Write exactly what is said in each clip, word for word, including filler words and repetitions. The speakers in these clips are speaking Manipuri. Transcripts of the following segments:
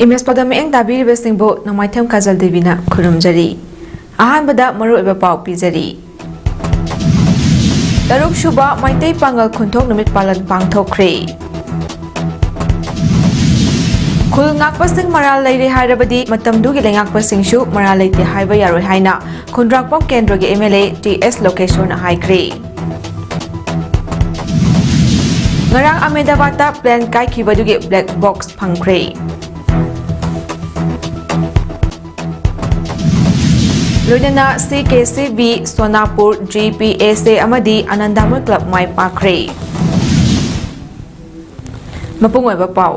ꯏꯃꯦꯖ ꯄꯥꯎꯗꯝ ꯃꯤꯠꯌꯦꯡ ꯇꯥꯕꯤꯔꯤꯕꯁꯤꯡꯕꯨ ꯅꯣꯡꯃꯥꯏꯊꯦꯝ ꯀꯥꯖꯜ ꯗꯦꯕꯤꯅ ꯈꯨꯔꯨꯝꯖꯔꯤ꯫ ꯑꯍꯥꯟꯕꯗ ꯃꯔꯨꯑꯣꯏꯕ ꯄꯥꯎ ꯄꯤꯖꯔꯤ꯫ ꯇꯔꯨꯛ ꯁꯨꯕ ꯃꯩꯇꯩ ꯄꯥꯉꯜ ꯈꯨꯟꯊꯣꯛ ꯅꯨꯃꯤꯠ ꯄꯥꯂꯟ ꯄꯥꯡꯊꯣꯛꯈ꯭ꯔꯦ꯫ ꯈꯨꯜ ꯉꯥꯛꯄꯁꯤꯡ ꯃꯔꯥꯜ ꯂꯩꯔꯦ ꯍꯥꯏꯔꯕꯗꯤ ꯃꯇꯝꯗꯨꯒꯤ ꯂꯩꯉꯥꯛꯄꯁꯤꯡꯁꯨ ꯃꯔꯥꯜ ꯂꯩꯇꯦ ꯍꯥꯏꯕ ꯌꯥꯔꯣꯏ ꯍꯥꯏꯅ ꯈꯨꯟꯗ꯭ꯔꯥꯛꯄꯝ ꯀꯦꯟꯗ꯭ꯔꯒꯤ ꯑꯦꯝ ꯑꯦꯜ ꯑꯦ ꯇꯤ ꯑꯦꯁ ꯂꯣꯀꯦꯁꯣꯔꯅ ꯍꯥꯏꯈ꯭ꯔꯦ꯫ ꯉꯔꯥꯡ ꯑꯍꯃꯦꯗꯥꯕꯥꯗꯇ ꯄ꯭ꯂꯦꯟ ꯀꯥꯏꯈꯤꯕꯗꯨꯒꯤ ꯕ꯭ꯂꯦꯛ ꯕꯣꯛꯁ ꯐꯪꯈ꯭ꯔꯦ꯫ ꯂꯣꯏꯅꯅ ꯁꯤ K C B, ꯁꯣꯅꯥꯄꯨꯔ, G P S ꯑꯦ ꯑꯃꯗꯤ ꯑꯅꯟꯗꯥꯃꯣꯏ ꯀ꯭ꯂꯕ ꯃꯥꯏ ꯄꯥꯛꯈ꯭ꯔꯦ꯫ ꯃꯄꯨꯡ ꯑꯣꯏꯕ ꯄꯥꯎ꯫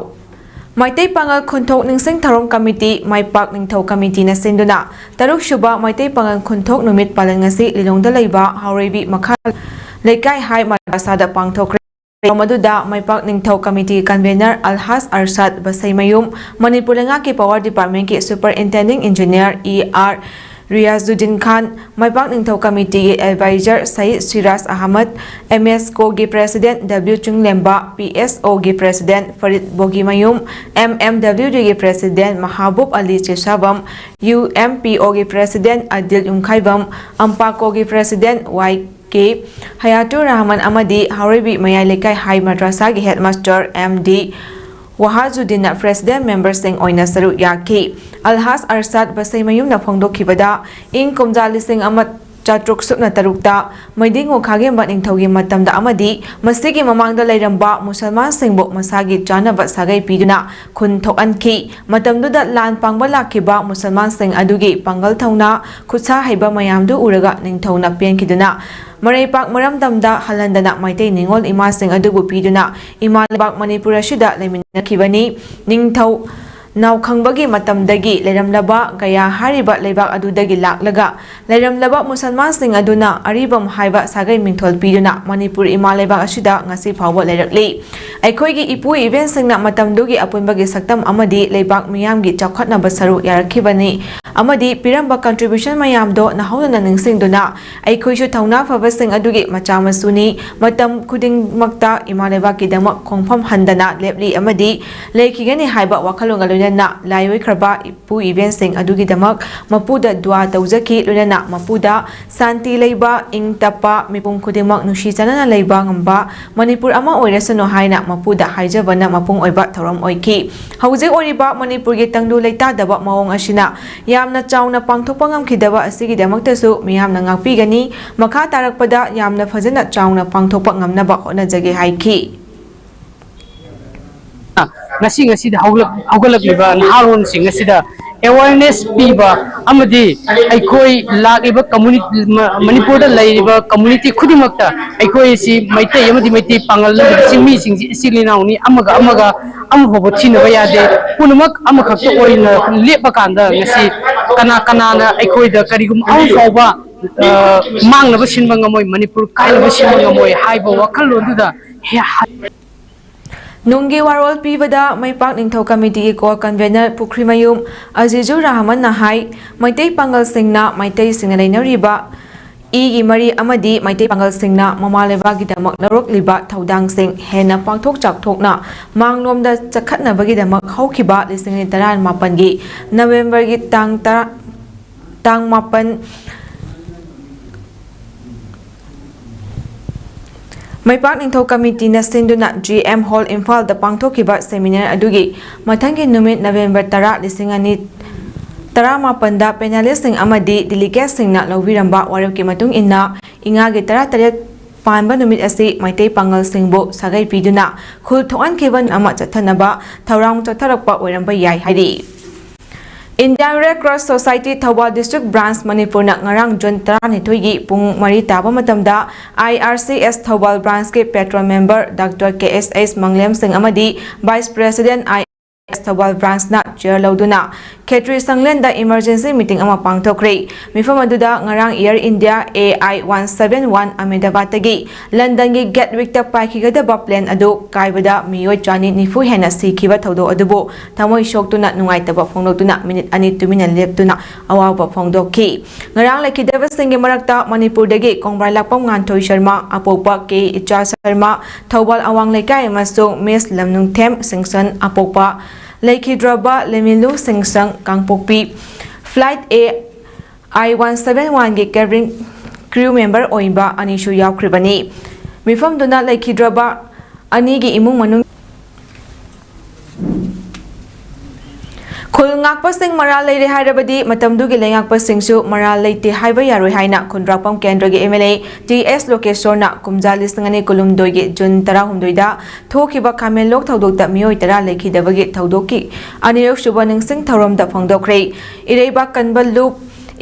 ꯃꯩꯇꯩ ꯄꯥꯉꯜ ꯈꯨꯟꯊꯣꯛ ꯅꯤꯡꯁꯤꯡ ꯊꯧꯔꯝ ꯀꯃꯤꯇꯤ, ꯃꯥꯏꯄꯥꯛ ꯅꯤꯡꯊꯧ ꯀꯃꯤꯇꯤꯅ ꯁꯤꯟꯗꯨꯅ ꯇꯔꯨꯛ ꯁꯨꯕ ꯃꯩꯇꯩ ꯄꯥꯉꯜ ꯈꯨꯟꯊꯣꯛ ꯅꯨꯃꯤꯠ ꯄꯥꯂꯟ ꯉꯁꯤ ꯂꯤꯂꯣꯡꯗ ꯂꯩꯕ ꯍꯥꯎꯔꯩꯕꯤ ꯃꯈꯥ ꯂꯩꯀꯥꯏ ꯍꯥꯏ ꯃꯗ꯭ꯔꯁꯥꯗ ꯄꯥꯡꯊꯣꯛꯈ꯭ꯔꯦ꯫ ꯊꯧꯔꯝ ꯑꯗꯨꯗ ꯃꯥꯏꯄꯥꯛ ꯅꯤꯡꯊꯧ ꯀꯃꯤꯇꯤ ꯀꯟꯚꯦꯅꯔ ꯑꯜꯍꯥꯖ ꯑꯔꯁꯥꯗ ꯕꯁꯩꯃꯌꯨꯝ, ꯃꯅꯤꯄꯨꯔ ꯂꯩꯉꯥꯛꯀꯤ ꯄꯥꯋꯔ ꯗꯤꯄꯥꯔꯠꯃꯦꯟꯠꯀꯤ superintending engineer E R Riyajuddin Khan, Maipak Ningthou ꯀꯃꯤꯇꯤꯒꯤ adviser Syed Siraj Ahmad, M S ꯀꯣꯒꯤ president W Chinglemba, P S ꯑꯣꯒꯤ president Farid Bogimayum, M M W ꯗꯤꯒꯤ president Mahabub Ali Chesabam, U M P ꯑꯣꯒꯤ ꯄ꯭ꯔꯦꯁꯤꯗꯦꯟꯠ ꯑꯗꯤꯜ ꯌꯨꯝꯈꯥꯏꯕꯝ, ꯑꯝꯄꯥꯀꯣꯒꯤ president Y K Hayatur Rahman ꯑꯃꯗꯤ ꯍꯥꯎꯔꯩꯕꯤ ꯃꯌꯥꯏ ꯂꯩꯀꯥꯏ ꯍꯥꯏ ꯃꯗ꯭ꯔꯁꯥꯒꯤ ꯍꯦꯗꯃꯥꯁꯇꯔ ꯑꯦꯝ ꯗꯤ ꯋꯥꯍꯥꯖꯨꯗꯤꯟꯅ ꯄ꯭ꯔꯦꯁꯤꯗꯦꯟꯠ ꯃꯦꯝꯕꯔꯁꯤꯡ ꯑꯣꯏꯅ ꯁꯔꯨꯛ ꯌꯥꯈꯤ꯫ ꯑꯜꯍꯥꯖ ꯑꯔꯁꯥꯗ ꯕꯁꯩꯃꯌꯨꯝꯅ ꯐꯣꯡꯗꯣꯛꯈꯤꯕꯗ, ꯏꯪ ꯀꯨꯝꯖꯥ ꯂꯤꯁꯤꯡ ꯑꯃ ꯆꯥꯇ꯭ꯔꯨꯛ ꯁꯨꯞꯅ ꯇꯔꯨꯛꯇ ꯃꯩꯗꯤꯡꯉꯨ ꯈꯥꯒꯦꯝꯕ ꯅꯤꯡꯊꯧꯒꯤ ꯃꯇꯝꯗ ꯑꯃꯗꯤ ꯃꯁꯤꯒꯤ ꯃꯃꯥꯡꯗ ꯂꯩꯔꯝꯕ ꯃꯨꯁꯜꯃꯥꯟꯁꯤꯡꯕꯨ ꯃꯁꯥꯒꯤ ꯆꯥꯅꯕ ꯁꯥꯒꯩ ꯄꯤꯗꯨꯅ ꯈꯨꯟ ꯊꯣꯛꯍꯟꯈꯤ꯫ ꯃꯇꯝꯗꯨꯗ ꯂꯥꯟ ꯄꯥꯡꯕ ꯂꯥꯛꯈꯤꯕ ꯃꯨꯁꯜꯃꯥꯟꯁꯤꯡ ꯑꯗꯨꯒꯤ ꯄꯥꯡꯒꯜ ꯊꯧꯅꯥ, ꯈꯨꯠꯁꯥ ꯍꯩꯕ ꯃꯌꯥꯝꯗꯨ ꯎꯔꯒ ꯅꯤꯡꯊꯧꯅ ꯄꯦꯟꯈꯤꯗꯨꯅ ꯃꯔꯩꯄꯥꯛ ꯃꯔꯝꯗꯝꯗ ꯍꯜꯍꯟꯗꯅ ꯃꯩꯇꯩ ꯅꯤꯉꯣꯜ ꯏꯃꯥꯁꯤꯡ ꯑꯗꯨꯕꯨ ꯄꯤꯗꯨꯅ ꯏꯃꯥ ꯂꯩꯕꯥꯛ ꯃꯅꯤꯄꯨꯔ ꯑꯁꯤꯗ ꯂꯩꯃꯤꯟꯅꯈꯤꯕꯅꯤ꯫ ꯅꯤꯡꯊꯧ ꯅꯥꯎꯈꯪꯕꯒꯤ ꯃꯇꯝꯗꯒꯤ ꯂꯩꯔꯝꯂꯕ ꯒꯌꯥ ꯍꯥꯏꯔꯤꯕ ꯂꯩꯕꯥꯛ ꯑꯗꯨꯗꯒꯤ ꯂꯥꯛꯂꯒ ꯂꯩꯔꯝꯂꯕ ꯃꯨꯁꯜꯃꯥꯟꯁꯤꯡ ꯑꯗꯨꯅ ꯑꯔꯤꯕꯝ ꯍꯥꯏꯕ ꯁꯥꯒꯩ ꯃꯤꯡꯊꯣꯜ ꯄꯤꯗꯨꯅ ꯃꯅꯤꯄꯨꯔ ꯏꯃꯥ ꯂꯩꯕꯥꯛ ꯑꯁꯤꯗ ꯉꯁꯤ ꯐꯥꯎꯕ ꯂꯩꯔꯛꯂꯤ꯫ ꯑꯩꯈꯣꯏꯒꯤ ꯏꯄꯨ ꯏꯕꯦꯟꯁꯤꯡꯅ ꯃꯇꯝꯗꯨꯒꯤ ꯑꯄꯨꯟꯕꯒꯤ ꯁꯛꯇꯝ ꯑꯃꯗꯤ ꯂꯩꯕꯥꯛ ꯃꯤꯌꯥꯝꯒꯤ ꯆꯥꯎꯈꯠꯅꯕ ꯁꯔꯨꯛ ꯌꯥꯔꯛꯈꯤꯕꯅꯤ ꯑꯃꯗꯤ ꯄꯤꯔꯝꯕ contribution ꯃꯌꯥꯝꯗꯣ ꯅꯍꯧꯗꯅ ꯅꯤꯡꯁꯤꯡꯗꯨꯅ ꯑꯩꯈꯣꯏꯁꯨ ꯊꯧꯅꯥ ꯐꯕꯁꯤꯡ ꯑꯗꯨꯒꯤ ꯃꯆꯥ ꯃꯁꯨꯅꯤ꯫ ꯃꯇꯝ ꯈꯨꯗꯤꯡꯃꯛꯇ ꯏꯃꯥ ꯂꯩꯕꯥꯛꯀꯤꯗꯃꯛ ꯈꯣꯡꯐꯝ ꯍꯟꯗꯅ ꯂꯦꯞꯂꯤ ꯑꯃꯗꯤ ꯂꯩꯈꯤꯒꯅꯤ ꯍꯥꯏꯕ ꯋꯥꯈꯜꯂꯣꯟꯒ ꯂꯣꯏꯅꯅ ꯂꯥꯏ ꯑꯣꯏꯈ꯭ꯔꯕ ꯏꯄꯨ ꯏꯕꯦꯟꯁꯤꯡ ꯑꯗꯨꯒꯤꯗꯃꯛ ꯃꯄꯨꯗ ꯗꯨꯋꯥ ꯇꯧꯖꯈꯤ꯫ ꯂꯣꯏꯅꯅ ꯃꯄꯨꯗ ꯁꯥꯟꯇꯤ ꯂꯩꯕ, ꯏꯪ ꯇꯞꯄ, ꯃꯤꯄꯨꯝ ꯈꯨꯗꯤꯡꯃꯛ ꯅꯨꯡꯁꯤ ꯆꯥꯟꯅꯅ ꯂꯩꯕ ꯉꯝꯕ ꯃꯅꯤꯄꯨꯔ ꯑꯃ ꯑꯣꯏꯔꯁꯅꯨ ꯍꯥꯏꯅ ꯃꯄꯨꯗ ꯍꯥꯏꯖꯕꯅ ꯃꯄꯨꯡ ꯑꯣꯏꯕ ꯊꯧꯔꯝ ꯑꯣꯏꯈꯤ꯫ ꯍꯧꯖꯤꯛ ꯑꯣꯏꯔꯤꯕ ꯃꯅꯤꯄꯨꯔꯒꯤ ꯇꯪꯗꯨ ꯂꯩꯇꯥꯗꯕ ꯃꯑꯣꯡ ꯑꯁꯤꯅ ꯌꯥꯝꯅ ꯆꯥꯎꯅ ꯄꯥꯡꯊꯣꯛꯄ ꯉꯝꯈꯤꯗꯕ ꯑꯁꯤꯒꯤꯗꯃꯛꯇꯁꯨ ꯃꯤꯌꯥꯝꯅ ꯉꯥꯛꯄꯤꯒꯅꯤ꯫ ꯃꯈꯥ ꯇꯥꯔꯛꯄꯗ ꯌꯥꯝꯅ ꯐꯖꯅ ꯆꯥꯎꯅ ꯄꯥꯡꯊꯣꯛꯄ ꯉꯝꯅꯕ ꯍꯣꯠꯅꯖꯒꯦ ꯍꯥꯏꯈꯤ꯫ ꯉꯁꯤ ꯉꯁꯤꯗꯤ ꯍꯧꯒꯠꯂꯛ- ꯍꯧꯒꯠꯂꯛꯂꯤꯕ ꯅꯍꯥꯔꯣꯟꯁꯤꯡ ꯑꯁꯤꯗ ꯑꯦꯋꯥꯔꯅꯦꯁ ꯄꯤꯕ ꯑꯃꯗꯤ ꯑꯩꯈꯣꯏ ꯂꯥꯛꯂꯤꯕ ꯀꯝꯃꯨꯅꯤ- ꯃ- ꯃꯅꯤꯄꯨꯔꯗ ꯂꯩꯔꯤꯕ ꯀꯝꯃꯨꯅꯤꯇꯤ ꯈꯨꯗꯤꯡꯃꯛꯇ ꯑꯩꯈꯣꯏ ꯑꯁꯤ ꯃꯩꯇꯩ ꯑꯃꯗꯤ ꯃꯩꯇꯩ ꯄꯥꯉꯜ ꯆꯤꯡꯃꯤꯁꯤꯡꯁꯤ ꯏꯆꯤꯜ ꯏꯅꯥꯎꯅꯤ, ꯑꯃꯒ ꯑꯃꯒ ꯑꯃ ꯐꯥꯎꯕ ꯊꯤꯅꯕ ꯌꯥꯗꯦ꯫ ꯄꯨꯝꯅꯃꯛ ꯑꯃꯈꯛꯇ ꯑꯣꯏꯅ ꯂꯦꯞꯄ ꯀꯥꯟꯗ ꯉꯁꯤ ꯀꯅꯥ ꯀꯅꯥꯅ ꯑꯩꯈꯣꯏꯗ ꯀꯔꯤꯒꯨꯝꯕ ꯑꯃ ꯐꯥꯎꯕ ꯑ, ꯃꯥꯡꯅꯕ ꯁꯤꯟꯕ ꯉꯝꯃꯣꯏ, ꯃꯅꯤꯄꯨꯔ ꯀꯥꯏꯅꯕ ꯁꯤꯟꯕ ꯉꯝꯃꯣꯏ ꯍꯥꯏꯕ ꯋꯥꯈꯜꯂꯣꯟꯗꯨꯗ ꯍꯦ- ꯍꯥ- ꯅꯨꯡꯒꯤ ꯋꯥꯔꯣꯜ ꯄꯤꯕꯗ ꯃꯩꯄꯥꯛ ꯅꯤꯡꯊꯧ ꯀꯃꯤꯇꯤꯒꯤ ꯀꯣ ꯀꯟꯚꯦꯅꯔ ꯄꯨꯈ꯭ꯔꯤꯃꯌꯨꯝ ꯑꯖꯤꯖꯨꯔ ꯔꯍꯃꯟꯅ ꯍꯥꯏ, ꯃꯩꯇꯩ ꯄꯥꯉꯜꯁꯤꯡꯅ ꯃꯩꯇꯩꯁꯤꯡꯅ ꯂꯩꯅꯔꯤꯕ ꯏꯒꯤ ꯃꯔꯤ ꯑꯃꯗꯤ ꯃꯩꯇꯩ ꯄꯥꯉꯜꯁꯤꯡꯅ ꯃꯃꯥ ꯂꯩꯕꯥꯛꯀꯤꯗꯃꯛ ꯂꯧꯔꯛꯂꯤꯕ ꯊꯧꯗꯥꯡꯁꯤꯡ ꯍꯦꯟꯅ ꯄꯥꯛꯊꯣꯛ ꯆꯥꯎꯊꯣꯛꯅ ꯃꯥꯡꯂꯣꯝꯗ ꯆꯈꯠꯅꯕꯒꯤꯗꯃꯛ ꯍꯧꯈꯤꯕ ꯂꯤꯁꯤꯡ ꯑꯅꯤ ꯇꯔꯥꯃꯥꯄꯟꯒꯤ ꯅꯕꯦꯝꯕꯔꯒꯤ ꯇꯥꯡ ꯇꯔꯥ, ꯇꯥꯡ ꯃꯥꯄꯟ, ꯃꯩꯄꯥꯛ ꯅꯤꯡꯊꯧ ꯀꯃꯤꯇꯤꯅ ꯁꯤꯟꯗꯨꯅ ꯖꯤ ꯑꯦꯝ ꯍꯣꯜ ꯏꯝꯐꯥꯜꯗ ꯄꯥꯡꯊꯣꯛꯈꯤꯕ ꯁꯦꯃꯤꯅꯥꯔ ꯑꯗꯨꯒꯤ ꯃꯊꯪꯒꯤ ꯅꯨꯃꯤꯠ ꯅꯕꯦꯝꯕꯔ ꯇꯔꯥ, ꯂꯤꯁꯤꯡ ꯑꯅꯤ ꯇꯔꯥꯃꯥꯄꯟꯗ ꯄꯦꯅꯦꯂꯤꯁꯁꯤꯡ ꯑꯃꯗꯤ ꯗꯦꯂꯤꯒꯦꯠꯁꯤꯡꯅ ꯂꯧꯕꯤꯔꯝꯕ ꯋꯥꯔꯦꯞꯀꯤ ꯃꯇꯨꯡ ꯏꯟꯅ, ꯏꯉꯥꯒꯤ ꯇꯔꯥꯇꯔꯦꯠ ꯄꯥꯟꯕ ꯅꯨꯃꯤꯠ ꯑꯁꯤ ꯃꯩꯇꯩ ꯄꯥꯉꯜꯁꯤꯡꯕꯨ ꯁꯥꯒꯩ ꯄꯤꯗꯨꯅ ꯈꯨꯜ ꯊꯣꯛꯍꯟꯈꯤꯕ ꯅꯨꯃꯤꯠ ꯑꯃ ꯆꯠꯊꯅꯕ ꯊꯧꯔꯥꯡ ꯆꯠꯊꯔꯛꯄ ꯑꯣꯏꯔꯝꯕ ꯌꯥꯏ ꯍꯥꯏꯔꯤ꯫ Indian Red Cross Society Thawbal District Branch ꯃꯅꯤꯄꯨꯔꯅ ꯉꯔꯥꯡ ꯖꯨꯟ ꯇꯔꯥꯅꯤꯊꯣꯏꯒꯤ ꯄꯨꯡ ꯃꯔꯤ ꯇꯥꯕ ꯃꯇꯝꯗ I R C S Thoubal ꯕ꯭ꯔꯥꯟꯁꯀꯤ patron member doctor K S H ꯃꯪꯂꯦꯝꯁꯤꯡ ꯑꯃꯗꯤ ꯚꯥꯏꯁ ꯄ꯭ꯔꯦꯁꯤꯗꯦꯟꯠ ꯑꯥꯏ ꯑꯥꯔ ꯁꯤ ꯑꯦꯁ ꯊꯧꯕꯥꯜ ꯕ꯭ꯔꯥꯟꯁꯅ ꯆꯤꯌꯔ ꯂꯧꯗꯨꯅ ꯈꯦꯇ꯭ꯔꯤ ꯁꯪꯂꯦꯟꯗ ꯏꯃꯔꯖꯦꯟꯁꯤ ꯃꯤꯇꯤꯡ ꯑꯃ ꯄꯥꯡꯊꯣꯛꯈ꯭ꯔꯦ꯫ ꯃꯤꯐꯝ ꯑꯗꯨꯗ ꯉꯔꯥꯡ Air India A I one seven one ꯑꯍꯃꯦꯗꯕꯥꯗꯇꯒꯤ ꯂꯟꯗꯟꯒꯤ ꯒꯦꯠꯋꯤꯛꯇ ꯄꯥꯏꯈꯤꯒꯗꯕ ꯄ꯭ꯂꯦꯟ ꯑꯗꯨ ꯀꯥꯏꯕꯗ ꯃꯤꯑꯣꯏ ꯆꯅꯤ ꯅꯤꯐꯨ ꯍꯦꯟꯅ ꯁꯤꯈꯤꯕ ꯊꯧꯗꯣꯛ ꯑꯗꯨꯕꯨ ꯊꯃꯣꯏ ꯁꯣꯛꯇꯨꯅ ꯅꯨꯡꯉꯥꯏꯇꯕ ꯐꯣꯡꯗꯣꯛꯇꯨꯅ ꯃꯤꯅꯤꯠ ꯑꯅꯤ ꯇꯨꯃꯤꯟꯅ ꯂꯦꯞꯇꯨꯅ ꯑꯋꯥꯕ ꯐꯣꯡꯗꯣꯛꯈꯤ꯫ ꯉꯔꯥꯡ ꯂꯩꯈꯤꯗꯕꯁꯤꯡꯒꯤ ꯃꯔꯛꯇ ꯃꯅꯤꯄꯨꯔꯗꯒꯤ ꯀꯣꯡꯕ꯭ꯔꯥꯏꯂꯥꯛꯄꯝ ꯉꯥꯟꯊꯣꯏ ꯁꯔꯃ, ꯑꯄꯣꯛꯄ ꯀꯦ ꯏꯆꯥ ꯁꯔꯃ, ꯊꯧꯕꯥꯜ ꯑꯋꯥꯡ ꯂꯩꯀꯥꯏ ꯑꯃꯁꯨꯡ ꯃꯤꯁ ꯂꯝꯅꯨꯡꯊꯦꯝ ꯁꯤꯡꯁꯟ, ꯑꯄꯣꯛꯄ ꯂꯩꯈꯤꯗ꯭ꯔꯕ Lemilu Singsang Kangpokpi flight A I one seven ꯋꯥꯟꯒꯤ ꯀꯦꯕꯤꯟ ꯀ꯭ꯔꯤꯎ ꯃꯦꯝꯕꯔ ꯑꯣꯏꯕ ꯑꯅꯤꯁꯨ ꯌꯥꯎꯈ꯭ꯔꯤꯕꯅꯤ꯫ ꯃꯤꯐꯝꯗꯨꯅ ꯂꯩꯈꯤꯗ꯭ꯔꯕ ꯑꯅꯤꯒꯤ ꯏꯃꯨꯡ ꯃꯅꯨꯡ ꯈꯨꯜ ꯉꯥꯛꯄꯁꯤꯡ ꯃꯔꯥꯜ ꯂꯩꯔꯦ ꯍꯥꯏꯔꯕꯗꯤ ꯃꯇꯝꯗꯨꯒꯤ ꯂꯩꯉꯥꯛꯄꯁꯤꯡꯁꯨ ꯃꯔꯥꯜ ꯂꯩꯇꯦ ꯍꯥꯏꯕ ꯌꯥꯔꯣꯏ ꯍꯥꯏꯅ ꯈꯨꯟꯗ꯭ꯔꯥꯛꯄꯝ ꯀꯦꯟꯗ꯭ꯔꯒꯤ ꯑꯦꯝ ꯑꯦꯜ ꯑꯦ ꯇꯤ ꯑꯦꯁ ꯂꯣꯀꯦꯁꯣꯔꯅ ꯀꯨꯝꯖꯥ ꯂꯤꯁꯤꯡ ꯑꯅꯤ ꯀꯨꯟꯍꯨꯝꯗꯣꯏꯒꯤ ꯖꯨꯟ ꯇꯔꯥꯍꯨꯝꯗꯣꯏꯗ ꯊꯣꯛꯈꯤꯕ ꯈꯥꯃꯦꯟꯂꯣꯛ ꯊꯧꯗꯣꯛꯇ ꯃꯤꯑꯣꯏ ꯇꯔꯥ ꯂꯩꯈꯤꯗꯕꯒꯤ ꯊꯧꯗꯣꯛꯀꯤ ꯑꯅꯤꯔꯛꯁꯨꯕ ꯅꯤꯡꯁꯤꯡ ꯊꯧꯔꯝꯗ ꯐꯣꯡꯗꯣꯛꯈ꯭ꯔꯦ꯫ ꯏꯔꯩꯕꯥꯛ ꯀꯟꯕ ꯂꯨꯞ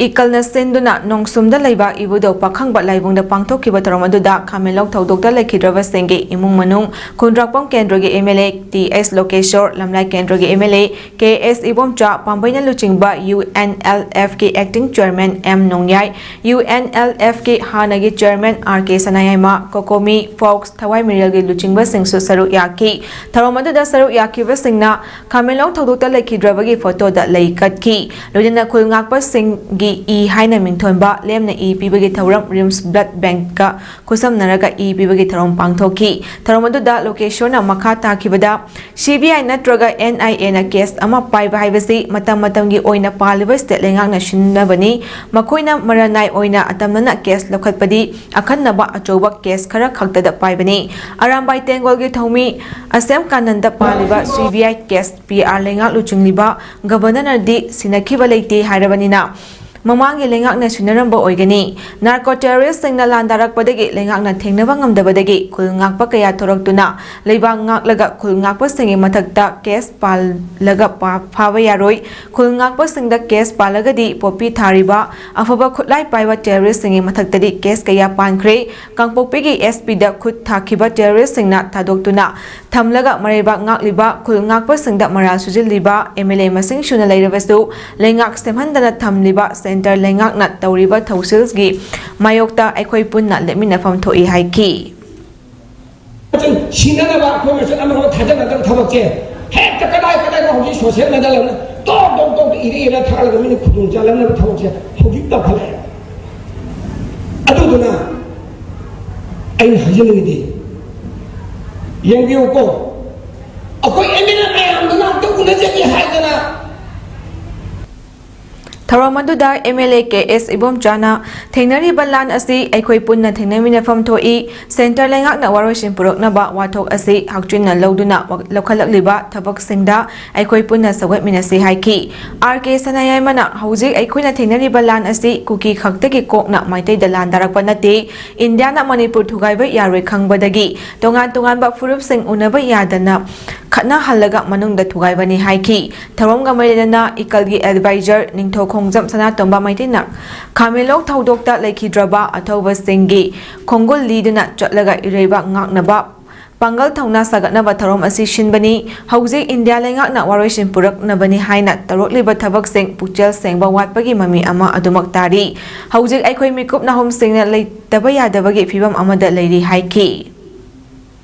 ꯏꯀꯜꯅ ꯁꯤꯟꯗꯨꯅ ꯅꯣꯡꯁꯨꯝꯗ ꯂꯩꯕ ꯏꯕꯨꯙꯧ ꯄꯥꯈꯪꯕ ꯂꯥꯏꯕꯨꯡꯗ ꯄꯥꯡꯊꯣꯛꯈꯤꯕ ꯊꯧꯔꯝ ꯑꯗꯨꯗ ꯈꯥꯃꯦꯟꯂꯣꯛ ꯊꯧꯗꯣꯛꯇ ꯂꯩꯈꯤꯗ꯭ꯔꯕꯁꯤꯡꯒꯤ ꯏꯃꯨꯡ ꯃꯅꯨꯡ, ꯈꯨꯟꯗ꯭ꯔꯥꯛꯄꯝ ꯀꯦꯟꯗ꯭ꯔꯒꯤ M L A T S Lokeshor, ꯂꯝꯂꯥꯏ ꯀꯦꯟꯗ꯭ꯔꯒꯤ M L A K S Ibomcha, ꯄꯥꯝꯕꯩꯅ ꯂꯨꯆꯤꯡꯕ ꯌꯨ ꯑꯦꯟ ꯑꯦꯜ ꯑꯦꯐꯀꯤ acting chairman M Nongyai, U N L ꯑꯦꯐꯀꯤ ꯍꯥꯟꯅꯒꯤ chairman R K Sanayaima, Kokomi, ꯐꯣꯛꯁ, ꯊꯋꯥꯏ ꯃꯤꯔꯦꯜꯒꯤ ꯂꯨꯆꯤꯡꯕꯁꯤꯡꯁꯨ ꯁꯔꯨꯛ ꯌꯥꯈꯤ꯫ ꯊꯧꯔꯝ ꯑꯗꯨꯗ ꯁꯔꯨꯛ ꯌꯥꯈꯤꯕꯁꯤꯡꯅ ꯈꯥꯃꯦꯟꯂꯣꯛ ꯊꯧꯗꯣꯛꯇ ꯂꯩꯈꯤꯗ꯭ꯔꯕꯒꯤ ꯐꯣꯇꯣꯗ ꯂꯩ ꯀꯠꯈꯤ꯫ ꯂꯣꯏꯅꯅ ꯈꯨꯜ ꯉꯥꯛꯄꯁꯤꯡꯒꯤ ꯏ ꯍꯥꯏꯅ ꯃꯤꯡꯊꯣꯟꯕ ꯂꯦꯝꯅ ꯏ ꯄꯤꯕꯒꯤ ꯊꯧꯔꯝ ꯔꯤꯝꯁ ꯕ꯭ꯂꯗ ꯕꯦꯡꯛꯀ ꯈꯨꯠꯁꯝꯅꯔꯒ ꯏ ꯄꯤꯕꯒꯤ ꯊꯧꯔꯝ ꯄꯥꯡꯊꯣꯛꯈꯤ꯫ ꯊꯧꯔꯝ ꯑꯗꯨꯗ ꯂꯣꯀꯦꯁꯣꯔꯅ ꯃꯈꯥ ꯇꯥꯈꯤꯕꯗ, ꯁꯤ ꯕꯤ ꯑꯥꯏ ꯅꯠꯇ꯭ꯔꯒ ꯑꯦꯟ ꯑꯥꯏ ꯑꯦꯅ ꯀꯦꯁ ꯑꯃ ꯄꯥꯏꯕ ꯍꯥꯏꯕꯁꯤ ꯃꯇꯝ ꯃꯇꯝꯒꯤ ꯑꯣꯏꯅ ꯄꯥꯜꯂꯤꯕ ꯁ꯭ꯇꯦꯠ ꯂꯩꯉꯥꯛꯅ ꯁꯤꯟꯅꯕꯅꯤ꯫ ꯃꯈꯣꯏꯅ ꯃꯔꯅꯥꯏ ꯑꯣꯏꯅ ꯑꯇꯝꯅꯅ ꯀꯦꯁ ꯂꯧꯈꯠꯄꯗꯤ ꯑꯈꯟꯅꯕ ꯑꯆꯧꯕ ꯀꯦꯁ ꯈꯔ ꯈꯛꯇꯗ ꯄꯥꯏꯕꯅꯤ꯫ ꯑꯔꯥꯝꯕꯥꯏ ꯇꯦꯡꯒꯣꯜꯒꯤ ꯊꯧꯃꯤ ꯑꯁꯦꯝ ꯀꯥꯅꯟꯗ ꯄꯥꯜꯂꯤꯕ ꯁꯤ ꯕꯤ ꯑꯥꯏ ꯀꯦꯁ ꯄꯤ ꯑꯥꯔ ꯂꯩꯉꯥꯛ ꯂꯨꯆꯤꯡꯂꯤꯕ ꯒꯕꯔꯅꯔꯅꯗꯤ ꯁꯤꯟꯅꯈꯤꯕ ꯂꯩꯇꯦ ꯍꯥꯏꯔꯕꯅꯤꯅ, ꯃꯃꯥꯡꯒꯤ ꯂꯩꯉꯥꯛꯅ ꯁꯤꯟꯅꯔꯝꯕ ꯑꯣꯏꯒꯅꯤ꯫ ꯅꯥꯔꯀꯣ ꯇꯦꯔꯣꯔꯤꯁꯁꯤꯡꯅ ꯂꯥꯟꯗꯥꯔꯛꯄꯗꯒꯤ ꯂꯩꯉꯥꯛꯅ ꯊꯦꯡꯅꯕ ꯉꯝꯗꯕꯗꯒꯤ ꯈꯨꯜ ꯉꯥꯛꯄ ꯀꯌꯥ ꯊꯣꯔꯛꯇꯨꯅ ꯂꯩꯕꯥꯛ ꯉꯥꯛꯂꯒ ꯈꯨꯜ ꯉꯥꯛꯄꯁꯤꯡꯒꯤ ꯃꯊꯛꯇ ꯀꯦꯁ ꯄꯥꯜꯂꯒ ꯄꯥ-, ꯐꯥꯕ ꯌꯥꯔꯣꯏ꯫ ꯈꯨꯜ ꯉꯥꯛꯄꯁꯤꯡꯗ ꯀꯦꯁ ꯄꯥꯜꯂꯒꯗꯤ ꯄꯣꯄꯤ ꯊꯥꯔꯤꯕ ꯑꯐꯕ ꯈꯨꯠꯂꯥꯏ ꯄꯥꯏꯕ ꯇꯦꯔꯣꯔꯤꯁꯁꯤꯡꯒꯤ ꯃꯊꯛꯇꯗꯤ ꯀꯦꯁ ꯀꯌꯥ ꯄꯥꯟꯈ꯭ꯔꯦ꯫ ꯀꯥꯡꯄꯣꯛꯄꯤꯒꯤ ꯑꯦꯁ ꯄꯤꯗ ꯈꯨꯠ ꯊꯥꯈꯤꯕ ꯇꯦꯔꯣꯔꯤꯁꯁꯤꯡꯅ ꯊꯥꯗꯣꯛꯇꯨꯅ ꯊꯝꯂꯒ ꯃꯔꯩꯕꯥꯛ ꯉꯥꯛꯂꯤꯕ ꯈꯨꯜ ꯉꯥꯛꯄꯁꯤꯡꯗ ꯃꯔꯥꯜ ꯁꯨꯖꯤꯜꯂꯤꯕ ꯑꯦꯝ ꯑꯦꯜ ꯑꯦ ꯃꯁꯤꯡ ꯁꯨꯅ ꯂꯩꯔꯕꯁꯨ ꯂꯩꯉꯥꯛ ꯁꯦꯝꯍꯟꯗꯅ ꯊꯝꯂꯤꯕ ꯁꯦꯟꯇꯔ ꯂꯩꯉꯥꯛꯅ ꯇꯧꯔꯤꯕ ꯊꯧꯁꯤꯜꯒꯤ ꯃꯥꯌꯣꯛꯇ ꯑꯩꯈꯣꯏ ꯄꯨꯟꯅ ꯂꯦꯞꯃꯤꯟꯅꯐꯝ ꯊꯣꯛꯏ ꯍꯥꯏꯈꯤ꯫ ꯁꯤꯟꯅꯅꯕ ꯑꯩꯈꯣꯏ ꯃꯁꯦꯟ ꯑꯃꯒ ꯊꯥꯖꯅꯗꯕ ꯊꯕꯛꯁꯦ ꯍꯦꯛꯇ ꯀꯗꯥꯏ ꯀꯗꯥꯏꯗ ꯍꯧꯖꯤꯛ ꯁꯣꯁꯤꯌꯦꯜ ꯃꯦꯗꯤꯌꯥ ꯂꯩꯕꯅ ꯇꯣꯛ ꯇꯣꯛ ꯇꯣꯛ ꯏꯔꯦ ꯏꯔꯦ ꯊꯥꯒꯠꯂꯒ ꯃꯤꯅ ꯈꯨꯗꯣꯡ ꯆꯥꯍꯟꯅꯕ ꯊꯕꯛꯁꯦ ꯍꯧꯖꯤꯛ ꯇꯧꯈꯠꯂꯛꯑꯦ꯫ ꯑꯗꯨꯗꯨꯅ ꯑꯩꯅ ꯍꯥꯏꯖꯅꯤꯡꯉꯤꯗꯤ, ꯌꯦꯡꯕꯤꯌꯨꯀꯣ, ꯑꯩꯈꯣꯏ ꯑꯦꯝ ꯑꯦꯜ ꯑꯦ ꯃꯌꯥꯝꯗꯨꯅ ꯑꯝꯇ ꯆꯠꯀꯦ ꯍꯥꯏꯗꯅ꯫ ꯊꯧꯔꯝ ꯑꯗꯨꯗ ꯑꯦꯝ ꯑꯦꯜ ꯑꯦ ꯀꯦ ꯑꯦꯁ ꯏꯕꯣꯝꯆꯥꯅ ꯊꯦꯡꯅꯔꯤꯕ ꯂꯥꯟ ꯑꯁꯤ ꯑꯩꯈꯣꯏ ꯄꯨꯟꯅ ꯊꯦꯡꯅꯃꯤꯟꯅꯐꯝ ꯊꯣꯛꯏ, ꯁꯦꯟꯇꯔ ꯂꯩꯉꯥꯛꯅ ꯋꯥꯔꯣꯏꯁꯤꯟ ꯄꯨꯔꯛꯅꯕ ꯋꯥꯊꯣꯛ ꯑꯁꯤ ꯍꯛꯆꯤꯟꯅ ꯂꯧꯗꯨꯅ ꯂꯧꯈꯠꯂꯛꯂꯤꯕ ꯊꯕꯛꯁꯤꯡꯗ ꯑꯩꯈꯣꯏ ꯄꯨꯟꯅ ꯁꯧꯒꯠꯃꯤꯟꯅꯁꯤ ꯍꯥꯏꯈꯤ꯫ ꯑꯥꯔ ꯀꯦ ꯁꯅꯥꯌꯥꯏꯃꯅ ꯍꯧꯖꯤꯛ ꯑꯩꯈꯣꯏꯅ ꯊꯦꯡꯅꯔꯤꯕ ꯂꯥꯟ ꯑꯁꯤ ꯀꯨꯀꯤ ꯈꯛꯇꯒꯤ ꯀꯣꯛꯅ ꯃꯩꯇꯩꯗ ꯂꯥꯟꯗꯥꯔꯛꯄ ꯅꯠꯇꯦ, ꯏꯟꯗꯤꯌꯥꯅ ꯃꯅꯤꯄꯨꯔ ꯊꯨꯒꯥꯏꯕ ꯌꯥꯔꯣꯏ ꯈꯪꯕꯗꯒꯤ ꯇꯣꯉꯥꯟ ꯇꯣꯉꯥꯟꯕ ꯐꯨꯔꯨꯞꯁꯤꯡ ꯎꯅꯕ ꯌꯥꯗꯅ ꯈꯠꯅꯍꯜꯂꯒ ꯃꯅꯨꯡꯗ ꯊꯨꯒꯥꯏꯕꯅꯤ ꯍꯥꯏꯈꯤ꯫ ꯊꯧꯔꯝꯒ ꯃꯔꯤ ꯂꯩꯅꯅ ꯏꯀꯜꯒꯤ ꯑꯦꯗꯚꯥꯏꯖꯔ ꯅꯤꯡꯊꯧ ꯈꯣꯡꯖꯝ ꯁꯅꯥꯇꯣꯝꯕ ꯃꯩꯇꯩꯅ ꯈꯥꯃꯦꯟꯂꯣꯛ ꯊꯧꯗꯣꯛꯇ ꯂꯩꯈꯤꯗ꯭ꯔꯕ ꯑꯊꯧꯕꯁꯤꯡꯒꯤ ꯈꯣꯡꯒꯨꯜ ꯂꯤꯗꯨꯅ ꯆꯠꯂꯒ ꯏꯔꯩꯕꯥꯛ ꯉꯥꯛꯅꯕ ꯄꯥꯡꯒꯜ ꯊꯧꯅꯥ ꯁꯥꯒꯠꯅꯕ ꯊꯧꯔꯝ ꯑꯁꯤ ꯁꯤꯟꯕꯅꯤ꯫ ꯍꯧꯖꯤꯛ ꯏꯟꯗꯤꯌꯥ ꯂꯩꯉꯥꯛꯅ ꯋꯥꯔꯣꯏꯁꯤꯟ ꯄꯨꯔꯛꯅꯕꯅꯤ ꯍꯥꯏꯅ ꯇꯧꯔꯛꯂꯤꯕ ꯊꯕꯛꯁꯤꯡ ꯄꯨꯛꯆꯦꯜ ꯁꯦꯡꯕ ꯋꯥꯠꯄꯒꯤ ꯃꯃꯤ ꯑꯃ ꯑꯗꯨꯃꯛ ꯇꯥꯔꯤ꯫ ꯍꯧꯖꯤꯛ ꯑꯩꯈꯣꯏ ꯃꯤꯀꯨꯞ ꯅꯥꯍꯨꯝꯁꯤꯡꯅ ꯂꯩꯇꯕ ꯌꯥꯗꯕꯒꯤ ꯐꯤꯕꯝ ꯑꯃꯗ ꯂꯩꯔꯤ ꯍꯥꯏꯈꯤ꯫